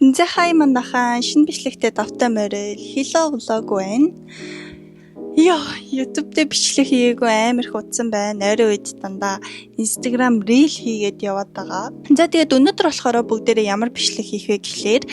За хай манайхан шинэ бичлэгтээ давтай морил Hello vlog байна. Йоо, YouTube дээр бичлэг хийгээгүй амар их удсан байна. Ойрын үед дандаа Instagram Reel хийгээд яваад байгаа. За, тэгээд өнөөдөр болохоор бүгдээрээ ямар бичлэг хийх вэ гэхлээр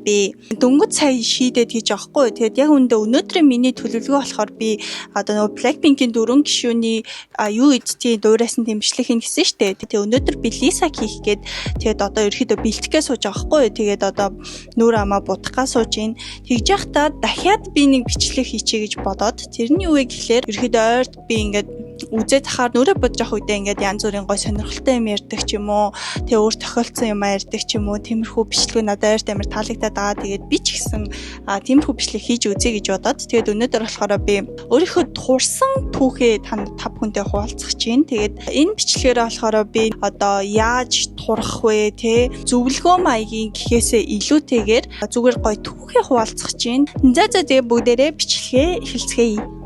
би дөнгөж сая шийдээд хийж байгаа хгүй. Тэгээд яг үүндээ өнөөдрийн миний төлөвлөгөө болохоор би одоо нөгөө Blackpink-ийн дөрвөн гишүүний юу эдтийн дуурайсан тийм бичлэг хийнэ гэсэн штэ. Тэгээд өнөөдөр би Лисаг хийх гээд тэгээд одоо ерөөхдөө бэлтгэхээ сууж байгаа хгүй. Тэгээд одоо нүүр амаа будахгаа сууж ийн. Тэгж яхдаа дахиад би нэг бичлэг хийчихье гэж бодоод, тэрний юу вэ гэхлээр ерөөхдөө ойрд би ингээд үзээд хахаар нүрээ будж явах үедээ ингээд янз бүрийн гой сонирхолтой юм ярьдаг ч юм уу, тэгээ өөр тохиолдсон юм ярьдаг ч юм уу, тиймэрхүү бичлэгүүд надад ойрт амар таалагдаад байгаа. Тэгээд би ч гэсэн тиймэрхүү бичлэг хийж үзье гэж бодоод, тэгээд өнөөдөр болохоор би өөрийнхөө турсан түүхээ та бүхэнтэй хуваалцах чинь. Тэгээд энэ бичлэгээр болохоор би одоо яаж турах вэ, те, зөвлөгөө маягийн гэхээсээ илүүтэйгээр зүгээр гой түүхээ хуваалцах чинь. За, тэгээ бүгдээрээ бичлэгээ эхэлцгээе.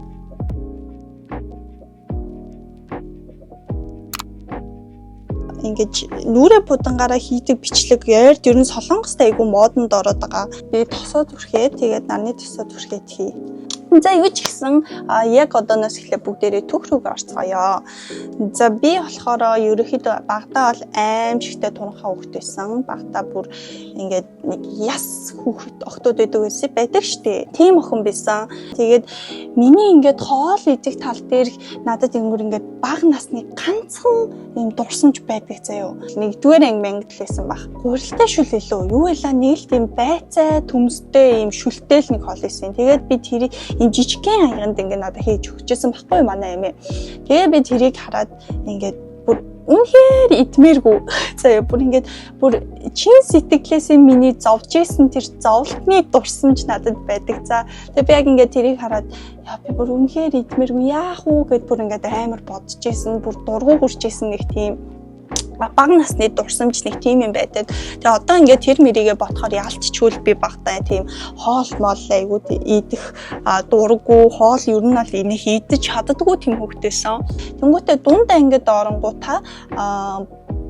Ингэж нүрээ будангаараа хийдэг бичлэг ойрд ер нь Солонгост айгүй модонд ороод байгаа. Би тосоо түрхээ, тэгээд нарны тосоо түрхээд хий. За, юу ч гэсэн яг одооноос эхлээ бүгдээрээ түүх рүүгээ орцгоё. За, би болохоор ерөнхийдөө багадаа бол аймшигтай туранхай хүүхэд байсан. Багадаа бүр ингээд нэг яс хүүхэд охтууд байдаг байсан байдаг штэ. Тийм охин байсан. Тэгээд миний ингээд хоол идэх тал дээр надад ингэр ингээд бага насны ганцхан юм дурсамж байдаг заяо. Нэгдүгээр анги мангид л байсан баг. Гурилтай шүл илүү. Юу вэ, нэг л тийм байцаа төмстэй юм шүлтэй л нэг хоол исэн. Тэгээд би тэрийг юм жижигхэн аяганд ингээд надад хийж өгчээсэн байхгүй манай эмээ. Тэгээ би тэрийг хараад ингээд бүр үнэхээр идмээргүй. Заяа, бүр ингээд бүр чин сэтгэлээсээ миний зовж исэн тэр зовлтны дурсамж надад байдаг. За, тэгээ би яг ингээд тэрийг хараад, яа, би бүр үнэхээр идмээргүй, яах уу гэд бүр ингээд амар бодож исэн, бүр дургу хүрч исэн нэг тийм бага насны дурсамж нэг тийм юм байдаг. Тэгээ одоо ингээд тэр мэрийгээ бодохоор яалтчгүй би багтаа тийм хоол мол айгуу идэх дургу, хоол ер нь бол инех идэж чаддаггүй тийм хүүхдээсэн. Тэнгүүтээ дунд ангид оронгуудаа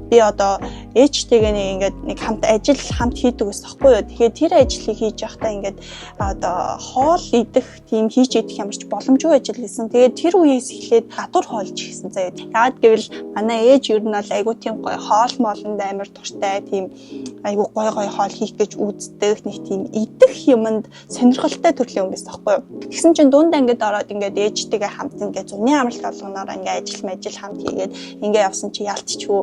би одоо ээжтэйгээ нэг ингээд нэг хамт ажил хамт хийдэг гэсэн байхгүй юу. Тэгэхээр тэр ажлыг хийж байхдаа ингээд одоо хоол идэх тийм хийж идэх ямар ч боломжгүй ажил хийсэн. Тэгээд тэр үеэс эхлээд гадуур хоолж хийсэн заяа. Яагаад гэвэл манай ээж ер нь бол айгуу тийм гоё хоол моолонд амар дуртай, тийм айгуу гоё гоё хоол хийх гэж үздэг, нэг тийм идэх юмд сонирхолтой төрлийн юм байсан байхгүй юу. Тэгсэн чинь дунд ангид ороод ингээд ээжтэйгээ хамт ингээд зуны амралт болгоноор ингээд ажил мажил хамт хийгээд ингээд явсан чи ялтчгүй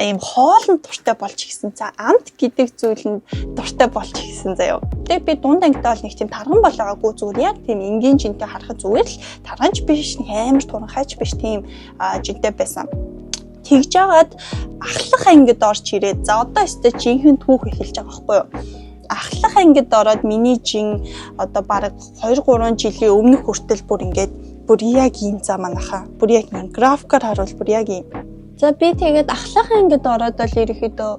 ийм хоолнд дуртай болж гисэн. За, амт гэдэг зүйлэнд дуртай болж гисэн заяо. Тэгээ би дунд ангидаа бол нэг тийм тарган болоогаагүй, зүгээр яг тийм энгийн жинтэй, харахад зүгээр л тарганч биш, нэг амар туранхайч биш, тийм жинтэй байсан. Тэгж жагаад ахлах ангид орж ирээд, за, одоо өстой жинхэнэ түүх эхэлж байгаа байхгүй юу? Ахлах ангид ороод миний жин одоо бараг 2 3 жилийн өмнөх хүртэл бүр ингээд бүр яг ийм, за, манайхаа бүр яг ийм графикаар харуул бүр яг ийм. За, би тэгээд ахлах ангид ороод бол ерөөхдөө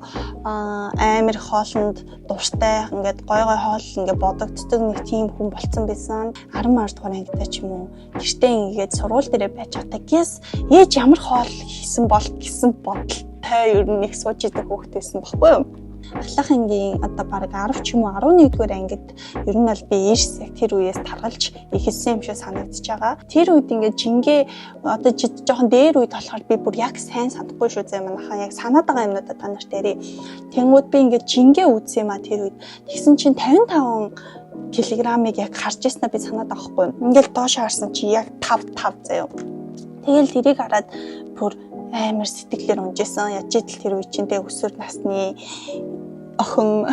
амар хоолнд дуртай, ингээд гой гой хоол ингээд бодогддог нэг тийм хүн болцсон байсан. 10 мар дугаар ангидаа ч юм уу, гэртээ ингээд сургууль дээрээ байж байхдаа гэс ээж ямар хоол хийсэн бол гэсэн бодолтой ер нь нэг сууж идэг хүүхэд байсан баггүй юу? Ахлах ангийн одоо бараг 10 ч юм уу 11 дугаар ангид ер нь бол би эрс яг тэр үеэс таргалж эхэлсэн юм шиг санагдчихж байгаа. Тэр үед ингээд жингээ одоо жоохон дээр үед болохоор би бүр яг сайн санахгүй шүү зэ манайхан, яг санаад байгаа юмнуудаа та нарт ярий. Тэнгүүд би ингээд жингээ үзсэн юм а тэр үед. Тэгсэн чинь 55 килограммыг яг харж ирснаа би санаад байгаа хгүй. Ингээл доош харсан чи яг 5 5 заяа. Тэгэл тэрийг хараад бүр амар сэтгэлээр унжсэн. Яаж идэл тэр үе чинь тэг өсвөр насны охин.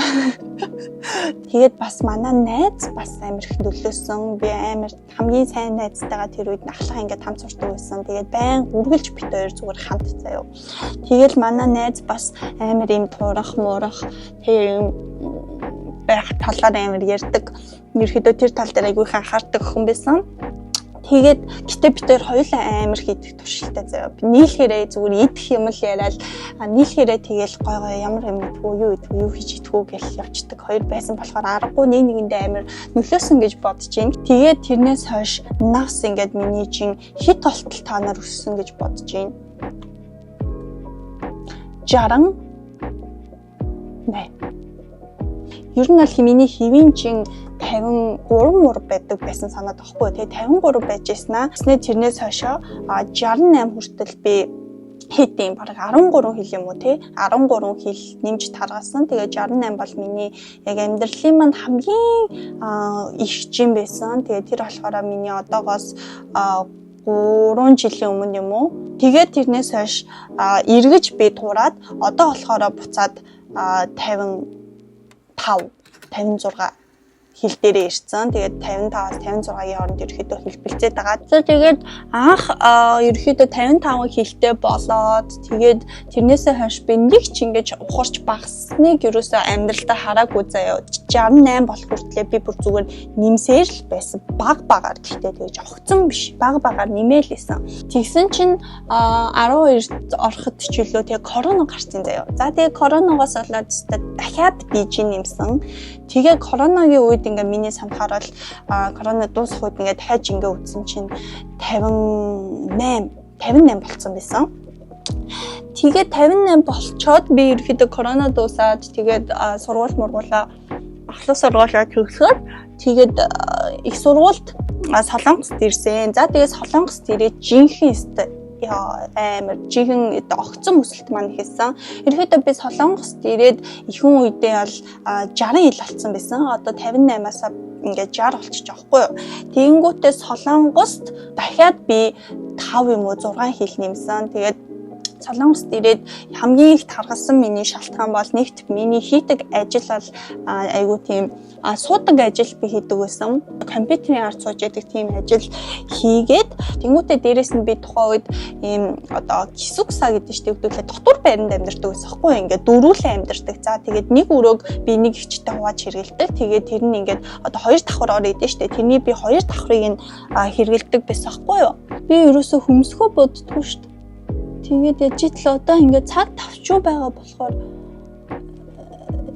Тэгээд бас манай найз бас амар их нөлөөсөн. Би амар хамгийн сайн найзтайгаа тэр үед ахлах ингээд хамт сурдаг байсан. Тэгээд байн үргэлж бит хоёр зүгээр хамт заяо. Тэгэл манай найз бас амар юм туурах, муурах тийм байх талаар амар ярьдаг. Ерөөхдөө тэр тал дээр айгүй их анхаардаг охин байсан. Тэгээд гэтээ бид хоёр хоёулаа амар их идэх туршилтай заяа. Нийлхээрээ зүгээр идэх юм л яриад, нийлхээрээ тэгэл гой гой ямар юм идэх үү, юу идэх үү, юу хийж идэх үү гэл явцдаг хоёр байсан болохоор аргагүй нэг нэгэндээ амар нөлөөсөн гэж бодож байна. Тэгээд тэрнээс хойш нас ингээд миний чин хит болтол та нар өссөн гэж бодож байна. 68. Ер нь бол миний хэвийн чин 53 мур байдаг байсан санаад байхгүй. Тэгээ 53 байж ирсэн аа. Тэснэ тэрнээс хойшоо 68 хүртэл би хэд юм, бараг 13 хил юм уу, те, 13 хил нэмж таргалсан. Тэгээ 68 бол миний яг амьдралын маань хамгийн их жин байсан. Тэгээ тэр болохоор миний одоогоос 3 жилийн өмнө юм уу. Тэгээд тэрнээс хойш эргэж би тураад, одоо болохоор буцаад 55, 56 хил дээрээ ирсэн. Тэгээд 55-аас 56-гийн хооронд ерөөхдөө хэлбэлзээд байгаа. За, тэгээд анх ерөөхдөө 55 хилтэй болоод, тэгээд тэрнээсээ хойш би нэг ч ингэж ухарч багасныг ерөөсөө амьдралдаа хараагүй заяа. 68 болох хүртлээр би бүр зүгээр нэмсээр л байсан. Баг багаар, гэхдээ тэгэж огцон биш. Баг багаар нэмээл исэн. Тэгсэн чинь 12 ороход ч үлээ тэгээ корона гарсан заяа. За, тэгээ короногоос болоод дахиад би жин нэмсэн. Тэгээ коронагийн үед ингээ миний санахаар бол корона дуусах үед ингээ дахиад ингээ үзсэн чинь 58 58 болцсон байсан. Тэгээд 58 болчоод би ерөөхдөө корона дуусаад, тэгээд сургууль мургуулаа, ахлах сургуулаа төгсгөөд, тэгээд их сургуульд Солонгост ирсэн. За, тэгээд Солонгост ирээд жинхэнэ өстэй амар жинхэнэ огцон өсөлт маань эхэлсэн. Ерөнхийдөө би Солонгост ирээд ихэнх үедээ бол 60 хил болцсон байсан. Одоо 58-аас ингээд 60 болчих жоохгүй юу. Тэгэнгүүтээ Солонгост дахиад би 5 юм уу, 6 хил нэмсэн. Тэгээд Солонгост ирээд хамгийн их таргалсан миний шалтгаан бол нэгт миний хийдэг ажил бол айгуу тийм суудаг ажил би хийдэг байсан. Компьютерийн ард сууж яадаг тийм ажил хийгээд, тэнгуүтээ дээрэс нь би тухайн үед ийм одоо 기숙사 гэдэг чинь өгдөглээ, дотор байранд амьдардаг байсан хгүй, ингээд дөрүүлэн амьдардаг. За, тэгээд нэг өрөөг би нэг эгчтэй хувааж хэрэглэдэг. Тэгээд тэр нь ингээд одоо хоёр давхар ор идэв штэ. Тэрний би хоёр давхрыг нь хэрэглэдэг байсан хгүй юу. Би ерөөсөө хөмсгөө боддгоо штэ. Тэгээд яж итл одоо ингээд цаг тавчуу байгаа болохоор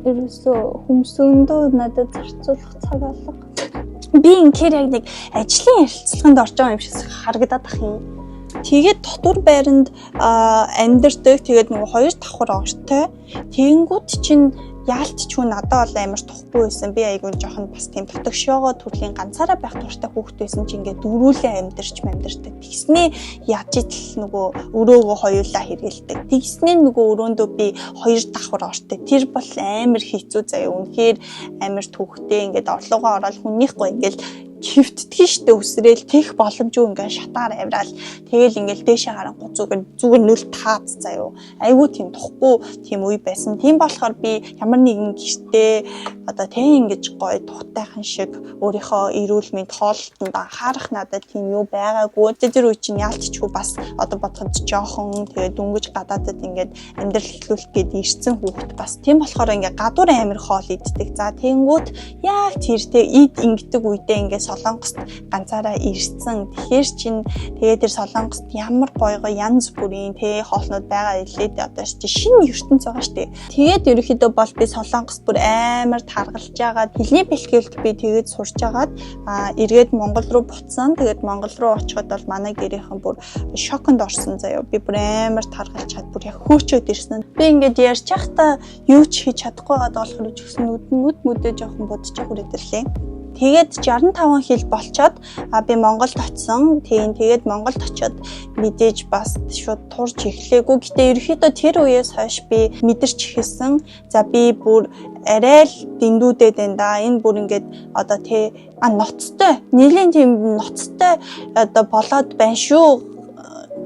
ерөөсөө хөмсөндөө надад зарцуулах цаг алга. Би инхээр яг нэг ажлын ярилцлаганд орж байгаа юм шиг харагдаад ах юм. Тэгээд дотор байранд амьдардаг. Тэгээд нөгөө хоёр давхар ортой. Тэгэнгүүт чинь яалтчгүй надад бол амар тухгүй байсан. Би айгүй жоохон бас тийм дотогшоогоо төрлийн ганцаараа байх дуртай хүүхэд байсан чи ингээд дөрүүлэн амьдарч амьдардаг. Тэгснээ яаж итл нөгөө өрөөгөө хоёулаа хэрэгэлдэг. Тэгснээ нөгөө өрөөндөө би хоёр давхар ортой. Тэр бол амар хэцүү заяа. Үнэхээр амар түүхтэй, ингээд орлогоо ороод хүнийхгүй ингээд хөвтдөг штэ, үсрээл тех боломжгүй, ингээд шатаар авираал, тэгэл ингээд дээшээ харангуй зүгээр зүгээр нүл таац заяо. Айгүй тийм тухгүй тийм үе байсан. Тийм болохоор би ямар нэгэн гэртээ одоо тийм ингэж гоё тухтайхан шиг өөрийнхөө эрүүл мэнд, хоолтонд анхаарах надад тийм юу байгаагүй. Тэр үе чинь яалтчгүй бас одоо бодоход жоохон, тэгээд дөнгөж гадаадад ингээд амьдрал эхлүүлэх гээд ирсэн хүүхэд бас. Тийм болохоор ингээд гадуур амар хоол иддэг. За, тэнгүүт яг тэр тэ ид ингэдэг үедээ ингээд Солонгост ганцаараа ирсэн. Тэгэхээр чин тэгээд тэр Солонгост ямар гоё гоё янз бүрийн тэ хоолнууд байгаа илээ дээ, одоо чи шинэ ертөнц байгаа штэ. Тэгээд ерөнхийдөө бол би Солонгост бүр амар таргалж агаад, хэлний бэлтгэлд би тэгээд сурч агаад эргээд Монгол руу буцсан. Тэгээд Монгол руу очиход бол манай гэрийнхэн бүр шоконд орсон заяа. Би бүр амар таргалж чад бүр яг хөөчөөд ирсэн. Би ингээд ярьж байхдаа юу ч хийж чадахгүй байгаад болохоор ч гэсэн нүд нүд мүдээ жоохон будчих хүрээд ирлээ. Тэгээд 65 хил болчоод би Монголд очисон. Тийм, тэгээд Монголд очиод мэдээж бас шууд турж эхлэегүй. Гэтэ ерөнхийдөө тэр үеэс хойш би мэдэрч эхэлсэн. За, би бүр арай л дэндүүдэд байна да. Энэ бүр ингээд одоо тий ноцтой, нэлийн тийм ноцтой одоо болоод байна шүү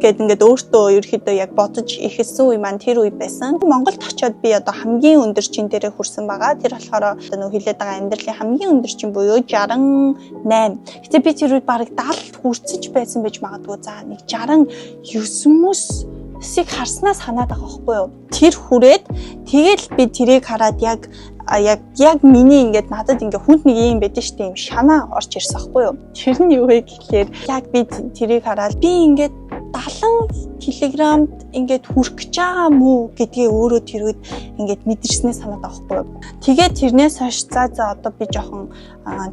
гэд ингээд өөртөө ерөөхдөө яг бодож эхэлсэн үе маань тэр үе байсан. Монголд очиод би одоо хамгийн өндөр чин дээрээ хүрсэн байгаа. Тэр болохоор одоо нөө хилээд байгаа амьдралын хамгийн өндөр чин буюу 68. Гэтэ би тэр үед бараг 70 хүрцэж байсан байж магадгүй. За, нэг 69 мүс сийг харснаа санаад байгаа байхгүй юу. Тэр хүрээд, тэгэл би тэрийг хараад яг яг яг миний ингээд надад ингээд хүнд нэг юм байдэн штэ, юм шанаа орж ирсэн байхгүй юу. Тэр нь юу вэ гэхлээр яг би тэрийг хараад би ингээд 70 Telegram-д ингээд хүрэх гэж байгаа мүү гэдгээ өөрөө тэр үед ингээд мэдэрснээ санаад байгаа байхгүй юу. Тэгээд тэрнээс хойш за за одоо би жоохон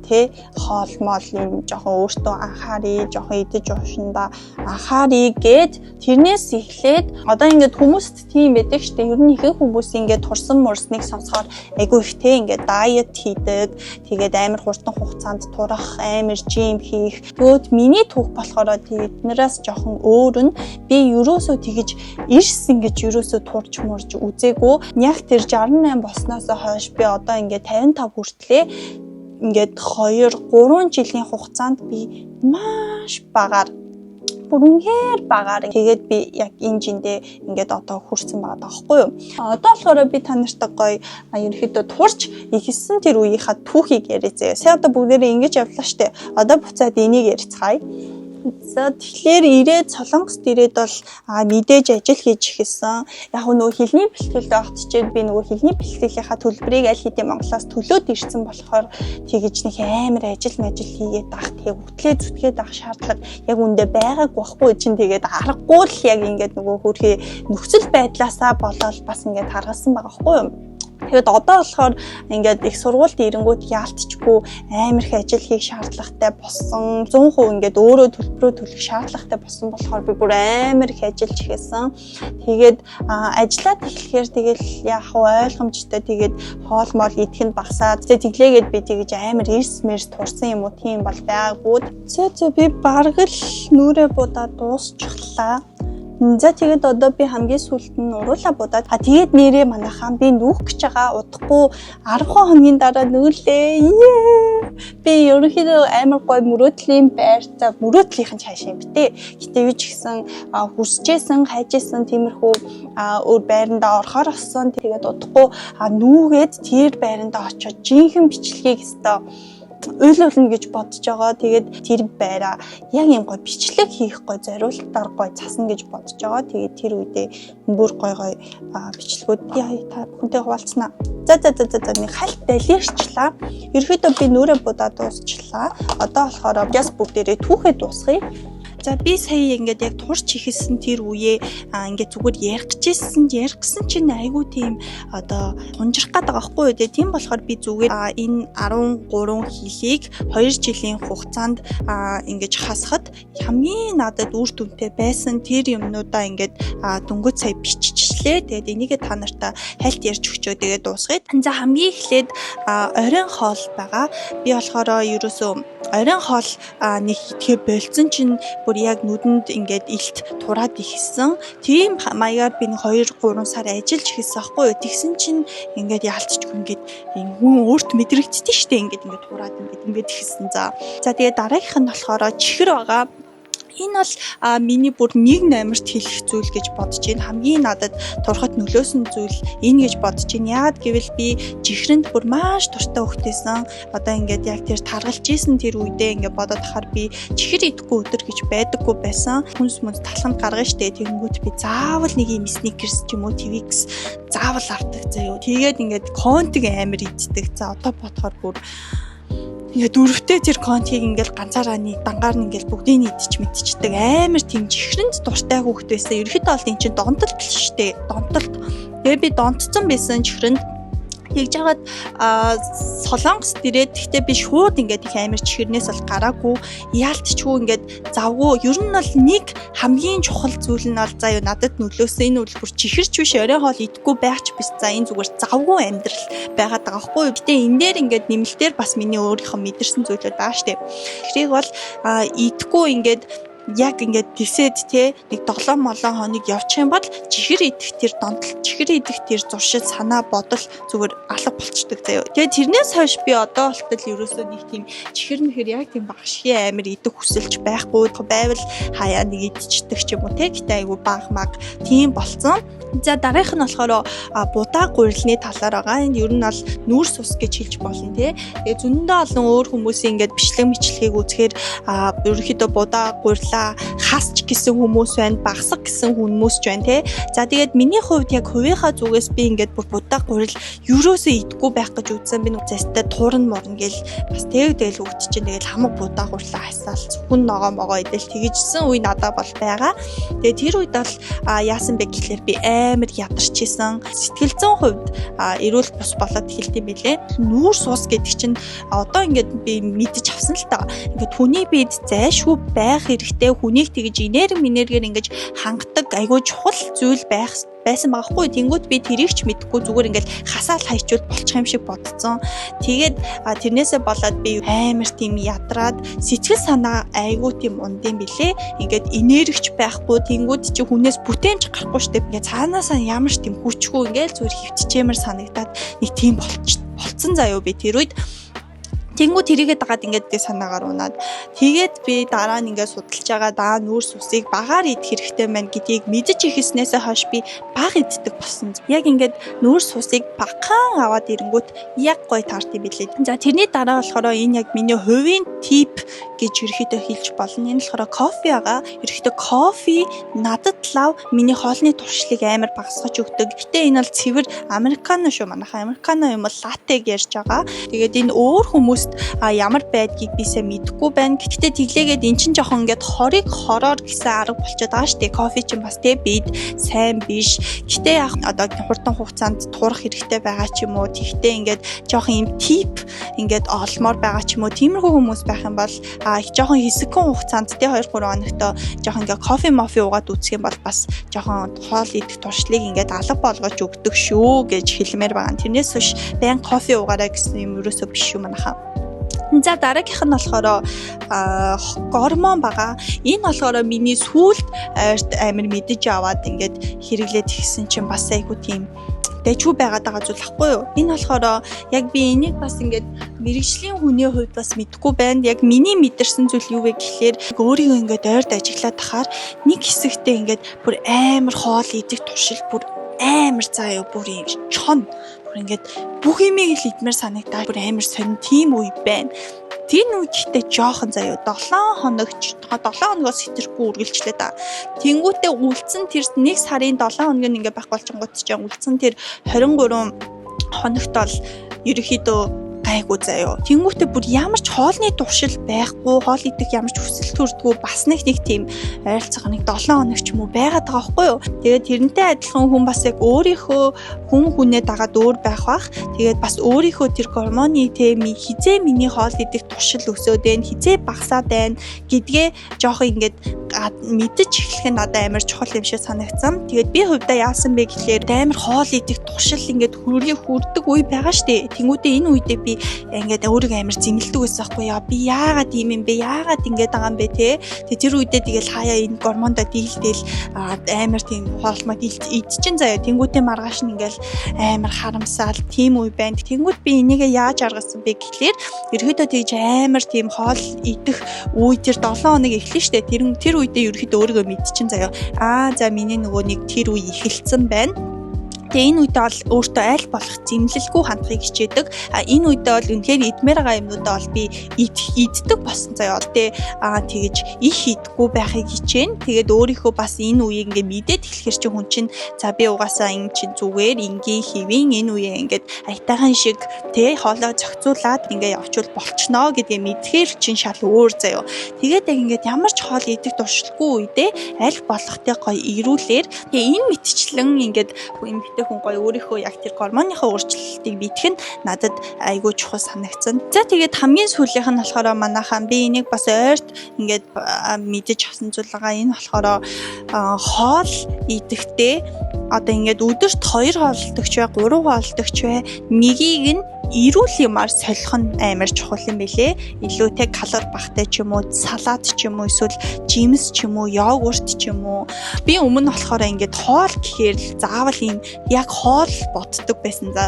тэ хоол мол юм жоохон өөртөө анхааръя, жоохон идэж уушиндаа анхааръя гэд тэрнээс эхлээд одоо ингээд хүмүүст тийм байдаг штэ. Ер нь ихэнх хүмүүс ингээд турсан мурсныг сонсохоор айгүй их те ингээд diet хийдэг. Тэгээд амар хурдан хугацаанд турах, амар gym хийх. Тэгвэл миний түүх болохоор тэднээс жоохон өөр нь би ерөөсөө тэгэж эрс ингэж ерөөсөө турж мурж үзээгүй. Яг тэр 68 болсноос хойш би одоо ингээд 55 хүртлээ ингээд 2 3 жилийн хугацаанд би маш багаар, бүр үнэхээр багаар тэгээд би яг энэ жиндээ ингээд одоо хүрсэн байгаа даахгүй юу. Одоо болохоор би та нартай гоё ерөнхийдөө турж ихсэн тэр үеийнхаа түүхийг яриа заяа. Сая одоо бүгдээрээ ингэж явлаа штэ. Одоо буцаад энийг ярьцгаая. За, тэгэхээр ирээд Солонгост ирээд бол мэдээж ажил хийж эхэлсэн. Яг нөгөө хэлний бэлтгэлд байхад чинь би нөгөө хэлний бэлтгэлийнхаа төлбөрийг аль хэдийн Монголоос төлөөд ирсэн болохоор тэгэж нэг амар ажил мажил хийгээд ах тэг үтлээ зүтгээд ах шаардлага яг үндэ байгаагүй байхгүй чинь. Тэгээд аргагүй л яг ингээд нөгөө хөрхий нөхцөл байдлаасаа болоод бас ингээд харгалсан байгаа байхгүй юу. Тэгээд одоо болохоор ингээд их сургуульд ирэнгүүт яалтчгүй амар их ажил хийх шаардлагатай болсон. 100% ингээд өөрөө төлбөрөө төлөх шаардлагатай болсон болохоор би бүр амар их ажиллаж эхэлсэн. Тэгээд ажиллаад эхлэхээр тэгэл яах вэ, ойлгомжтой, тэгээд хоол мол идэх нь багасаад тэгээд тэглээгээд би тэгэж амар эрс мэрс турсан юм уу, тийм бол байгаагүй. Зөө зөө, би бараг л нүрээ будаа дуусчихлаа. За, тэгээд одоо би хамгийн сүүлд нь уруулаа будаад тэгээд нэрээ манайхаа би нүүх гэж байгаа. Удахгүй 10 хоногийн дараа нүүлээ. Би ерөнхийдөө амар гоё мөрөөдлийн байр, за, мөрөөдлийнх нь цааш юм битээ. Гэтэ юу ч гэсэн хүсэжсэн, хайжсэн тиймэрхүү өөр байрандаа орохоор болсон. Тэгээд удахгүй нүүгээд тэр байрандаа очиод жинхэнэ бичлэгийг өстой уйлуулна гэж бодож байгаа. Тэгээд тэр байраа яг юм гой бичлэг хийх гой зориултаар гой засна гэж бодож байгаа. Тэгээд тэр үедээ бүр гой гой бичлэгүүд яа та бүхэнтэй хуваалцсанаа. За за за за, нэг хальт далирчлаа. Ерөөдөө би нүрээ будаа дуусчлаа. Одоо болохоор яс бүгдээрээ түүхээ дуусгая. За, би сая ингээд яг турч эхэлсэн тэр үеэ ингээд зүгээр ярих гэжсэн, ярих гэсэн чинь айгүй тийм одоо тунжрах гээд байгаа байхгүй юу. Тийм болохоор би зүгээр энэ 13 хилийг 2 жилийн хугацаанд ингэж хасахад хамгийн надад үр дүнтэй байсан тэр юмнуудаа ингээд дөнгөж сая биччихлээ. Тэгээд энийгээ та нартай хальт ярьж өгчөө, тэгээд дуусгая. За, хамгийн эхлээд оройн хоол байгаа. Би болохоор ерөөсөө оройн хоол нэг идэхээ больцсон чинь бүр яг нүдэнд ингээд илт тураад ихсэн. Тийм маягаар би нэг 2 3 сар ажиллаж эхэлсэн аахгүй юу. Тэгсэн чинь ингээд яалтчгүй ингээд хүн өөрт мэдрэгддэг штэ, ингээд ингээд тураад ингээд ингээд ихсэн. За за, тэгээд дараагийнх нь болохоор чихэр байгаа. Энэ бол миний бүр нэг номерт хэлэх зүйл гэж бодож байна. Хамгийн надад турхад нөлөөсөн зүйл энэ гэж бодож байна. Яагаад гэвэл би чихрэнд бүр маш дуртай хөхтэйсэн. Одоо ингээд яг тэр таргалж исэн тэр үедээ ингээд бодоод хахаар би чихэр идэхгүй өдөр гэж байдаггүй байсан. Хүнс мүнс талханд гаргана штэ. Тэгэнгүүт би заавал нэг юм Snickers ч юм уу, Twix заавал авдаг заяо. Тэгээд ингээд контиг амар иддэг. За, одоо бодохоор бүр ингээд дөрөвтэй тэр контгийг ингээл ганцаараа нэг дангаар нь ингээл бүгдийг нь идчих мэдчихдэг, амар тийм чихрэнд дуртай хүүхэд байсан. Ерөнхийдөө бол эн чинь донтолт л штэ. Донтолт. Тэгээ би донтцсон байсан чихрэнд. Тэгж жагаад Солонгост ирээд, гэхдээ би шууд ингээд их амар чихэрнээс бол гараагүй, яалтчгүй ингээд завгүй. Ер нь бол нэг хамгийн чухал зүйл нь бол, заа юу, надад нөлөөсөн энэ үл бүр чихэрч биш, орой хоол идэхгүй байх ч биш. За, энэ зүгээр завгүй амьдрал байгаад байгаа байхгүй юу. Гэтэ энэ дээр ингээд нэмэлтээр бас миний өөрийнхөө мэдэрсэн зүйлүүд байгаа штэ. Тэрийг бол идэхгүй ингээд яг ингээд тэсээд те нэг 7 молон хоног явчих юм бол чихэр идэх тэр донтол, чихэр идэх тэр зуршил, санаа бодол зүгээр алга болчдөг заяо. Тэгээ тэрнээс хойш би одоо болтол ерөөсөө нэг тийм чихэр мэхэр яг тийм багшгийн амар идэх хүсэлж байхгүй, байвал хаяа нэг идчихдэг ч юм уу те. Гэтэ айгу баг маг тийм болцсон. За, дараагийнх нь болохоор будаа гурилны талаар байгаа. Энэ ер нь бол нүүрс ус гэж хэлж болно, тий. Тэгээ зөндөө олон өөр хүмүүсийн ингээд бичлэг мэтлэгийг үзэхээр ерөнхийдөө будаа гурилаа хасч гэсэн хүмүүс байна, багасгах гэсэн хүмүүс ч байна, тий. За, тэгээд миний хувьд яг хувийнхаа зүгээс би ингээд бүр будаа гурил ерөөсөө идэхгүй байх гэж үзсэн. Би зайтай туурн мурна гэл бас тэг тэгэл бүгд чинь тэгэл хамаг будаа гурилаа хасаал, зөвхөн ногоо могоо идэл тэгжсэн үе надад бол байгаа. Тэгээд тэр үед бол яасан бэ гэхлээр би амар ядарч исэн. Сэтгэл зүйн хувьд эрүүл бус болоод эхэлт юм билээ. Нүүрс ус гэдэг чинь одоо ингээд би мэдэж авсан л та. Ингээд хүний биед зайлшгүй байх хэрэгтэй, хүнийг тэгж энерги энергиэр ингэж хангадаг айгүй чухал зүйл байх байсан байгаа хгүй. Тэнгүүд би тэрийг ч мэдэхгүй, зүгээр ингээл хасаал хайчвал болчих юм шиг бодцсон. Тэгээд тэрнээсээ болоод би амар тийм ядраад, сэтгэл санаа айгүй тийм унд юм билээ. Ингээд энергич байхгүй, тэнгүүд чи хүнээс бүтээмж гарахгүй штеп. Ингээд цаанаасаа ямар ч тийм хүчгүй, ингээл зүгээр хөвтчэмэр санагдаад нэг тийм болцсон заяо би тэр үед. Тэнгүү тэрийгээ дагаад ингээд би санаагаар унаад, тэгээд би дараа нь ингээд судалж байгаа даа нүүрс усыг багаар идэх хэрэгтэй байна гэдгийг мэдэж эхэлснээсээ хойш би бага иддэг болсон. Яг ингээд нүүрс усыг багахан аваад ирэнгүүт яг гоё таарт юм билээ. За, тэрний дараа болохоор энэ яг миний хувийн tip гэж ерөөхдөө хэлж болно. Энэ болохоор кофе байгаа. Ерөөхдөө кофе надад лав миний хоолны туршлыг амар багасгаж өгдөг. Гэтэ энэ бол цэвэр американо шүү, манайхаа. Американо юм бол латтег ярьж байгаа. Тэгээд энэ өөр хүмүүст ямар байдгийг би сайн мэдэхгүй байна. Гэхдээ тэглээгээд эн чинь жоохон ингээд хорыг хороор гэсэн арга болчиход байгаа шүү дээ. Кофе чинь бас те бид сайн биш. Гэтэ яг одоо хурдан хугацаанд турах хэрэгтэй байгаа ч юм уу. Тэгтээ ингээд жоохон юм tip ингээд олмоор байгаа ч юм уу. Тиймэрхүү хүмүүс байх юм бол жоохон хэсэгхэн хугацаанд те 2 3 хоногт жоохон ингээд кофе мофи уугаад үзэх юм бол бас жоохон хоол идэх туршлыг ингээд алга болгож өгдөг шүү гэж хэлмээр байгаа. Тэрнээс биш байн кофе уугаарай гэсэн юм ерөөсөө биш шүү, манайхаа. За, дараагийнх нь болохоор гормон байгаа. Энэ болохоор миний сүүлд ойрт амар мэдэж аваад ингээд хэрэглээд ихсэн чинь бас айгу тийм дэжгүй байгаад байгаа зүйл ахгүй юу? Энэ болохоор яг би энийг бас ингээд мэрэгжлийн хүний хувьд бас мэдэхгүй байна. Яг миний мэдэрсэн зүйл юу вэ гэхлээр өөрийгөө ингээд ойрд ажиглаад тахаар нэг хэсэгтээ ингээд бүр амар хоол идэх туршил бүр амар заа юу, бүр юм чон, бүр ингээд бүх юмыг л идмээр санагдаад, бүр амар сонин тийм үе байна. Тэр үе гэхдээ жоохон заяа 7 хоног, 7 хоногоос хэтэрхгүй үргэлжлээд байгаа. Тэнгүүтээ үлдсэн тэр нэг сарын 7 хоног нь ингээ байхгүй болчингууд чинь үлдсэн тэр 23 хоногт бол ерөнхийдөө гайгүй заяо. Тэнгүүтээ бүр ямар ч хоолны туршил байхгүй, хоол идэх ямар ч хүсэл төрдгөө, бас нэг тийм ойролцоогоо нэг 7 хоног ч юм уу байгаад байгаа байхгүй юу. Тэгээд тэрнтэй адилхан хүн бас яг өөрийнхөө хүн хүнээ дагаад өөр байх бах. Тэгээд бас өөрийнхөө тэр гормоны те хизээ миний хоол идэх туршил өсөөд байна, хизээ багасаад байна гэдгээ жоохон ингээд мэдэж эхлэх нь надад амар чухал юм шиг санагдсан. Тэгээд би хувьдаа яасан бэ гэхлээр амар хоол идэх туршил ингээд хөргийн хүрдэг үе байгаа штэ. Тэнгүүтээ энэ үедээ би ингээд өөрийгөө амар зэмлэдэг байсан байхгүй яа. Би яагаад ийм юм бэ? Яагаад ингэж байгаа юм бэ те? Тэгээ тэр үедээ тэгэл хаяа энэ гормондоо дийлтэл амар тийм хоолмод идчин заяа. Тэнгүүтээ маргааш нь ингээл амар харамсаал тийм үе байна. Тэнгүүт би энийгээ яаж аргасан бэ гэхлээр ерөөдөө тэгж амар тийм хоол идэх үе тэр 7 хоног эхлэн штэ. Тэр үедээ ерөөхдөө өөрийгөө мэдчин заяа. Аа, за, миний нөгөө нэг тэр үе эхэлсэн байна. Тэгээ энэ үедээ бол өөртөө аль болох зэмлэлгүй хандахыг хичээдэг. А энэ үедээ бол үнэхээр идмээр байгаа юмнуудаа бол би иддэг болсон заяа. Тэ тэгэж их идэхгүй байхыг хичээнэ. Тэгээд өөрийнхөө бас энэ үеийг ингээ мэдээд эхлэхэр чи хүн чинь за, би угаасаа энэ чинь зүгээр энгийн хэвийн энэ үеэ ингээд аятайхан шиг тэ хоолой зохицуулаад ингээ явчвал болчноо гэдгээ мэдхээр чинь шал өөр заяа. Тэгээд яг ингээд ямар ч хоол идэх туршилгүй үедээ аль болох тэ гоё эрүүлэр, тэгээ энэ мэтчлэн ингээд эмэгтэй хүн гоё өөрийнхөө яг тэр гормоныхоо өөрчлөлтийг мэдэх нь надад айгүй чухал санагдсан. За, тэгээд хамгийн сүүлийнх нь болохоор манайхаа би энийг бас ойрт ингээд мэдэж авсан зүйл байгаа. Энэ болохоор хоол идэхдээ одоо ингээд өдөрт 2 хооллогч бай, 3 хооллогч бай, нэгийг нь эрүүл юмар солих нь амар чухал юм билээ. Илүү те калори багатай ч юм уу, салат ч юм уу, эсвэл жимс ч юм уу, йогурт ч юм уу. Би өмнө болохоор ингээд хоол гэхээр л заавал ийм яг хоол боддог байсан. За.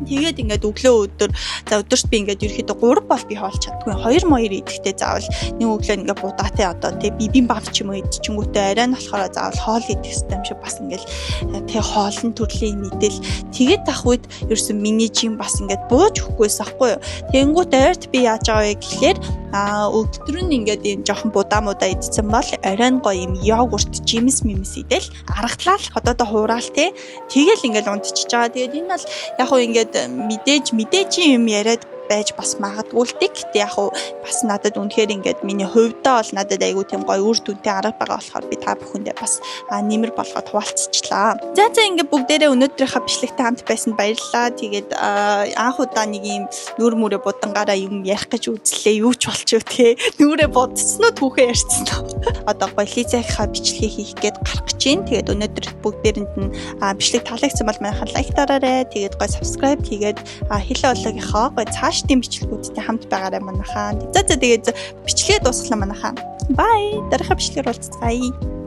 Тэгээд ингээд өглөө өдөр, за, өдөрт би ингээд ерөөхдөө 3 бол би хоолж чаддаггүй. 2 моёр идэхдээ заавал нэг өглөө ингээд будаатай одоо тий бибимбап ч юм уу идчихэнгүүтээ арай нь болохоор заавал хоол идэх хэрэгтэй юм шиг бас ингээд тий хоолн төрлийн мэдэл. Тэгээд ах үед ерөөсөн миний жин бас ингээд бууж өгөхгүйс ахгүй юу. Тэгэнгүүт ойрт би яаж байгаа вэ гэхлээр өдөр нь ингээд ийм жоохон будаа мудаа идсэн бол оройн гоё юм йогурт, жимс мимс идэл аргатлал ходоодо хураал те, тэгэл ингээд унтчихж байгаа. Тэгээд энэ бол яг хуу ингээд мэдээж юм яриад байж бас магадгүй л дээ. Гэтэ яг уу бас надад үнэхээр ингээд миний хувьдаа бол надад айгүй тийм гоё үр дүнтэй арга байгаа болохоор би та бүхэндээ бас нэмэр болгоод хуваалцчихлаа. За, ингээд бүгдээрээ өнөөдрийнхөө бичлэгтэй хамт байсанд баярлалаа. Тэгээд анх удаа нэг юм нүүр мүрээ будангаараа юм ярих гэж үзлээ. Юу ч болчих те. Нүрээ будсан уу, түүхээ ярьсан уу. Одоо гоё Лизахийнхаа бичлэгийг хийх гээд гарах гэж байна. Тэгээд өнөөдөр бүгдээрэнд нь бичлэг таалагдсан бол манайхан like дараарай. Тэгээд гоё subscribe хийгээд хэлээ ологийнхоо гоё цаашдын бичлэгүүдтэй хамт байгаарай, манайхаа. За, тэгээд бичлэгээ дуусглаа, манайхаа. Bye. Дараагийн бичлэгээр уулзцаая.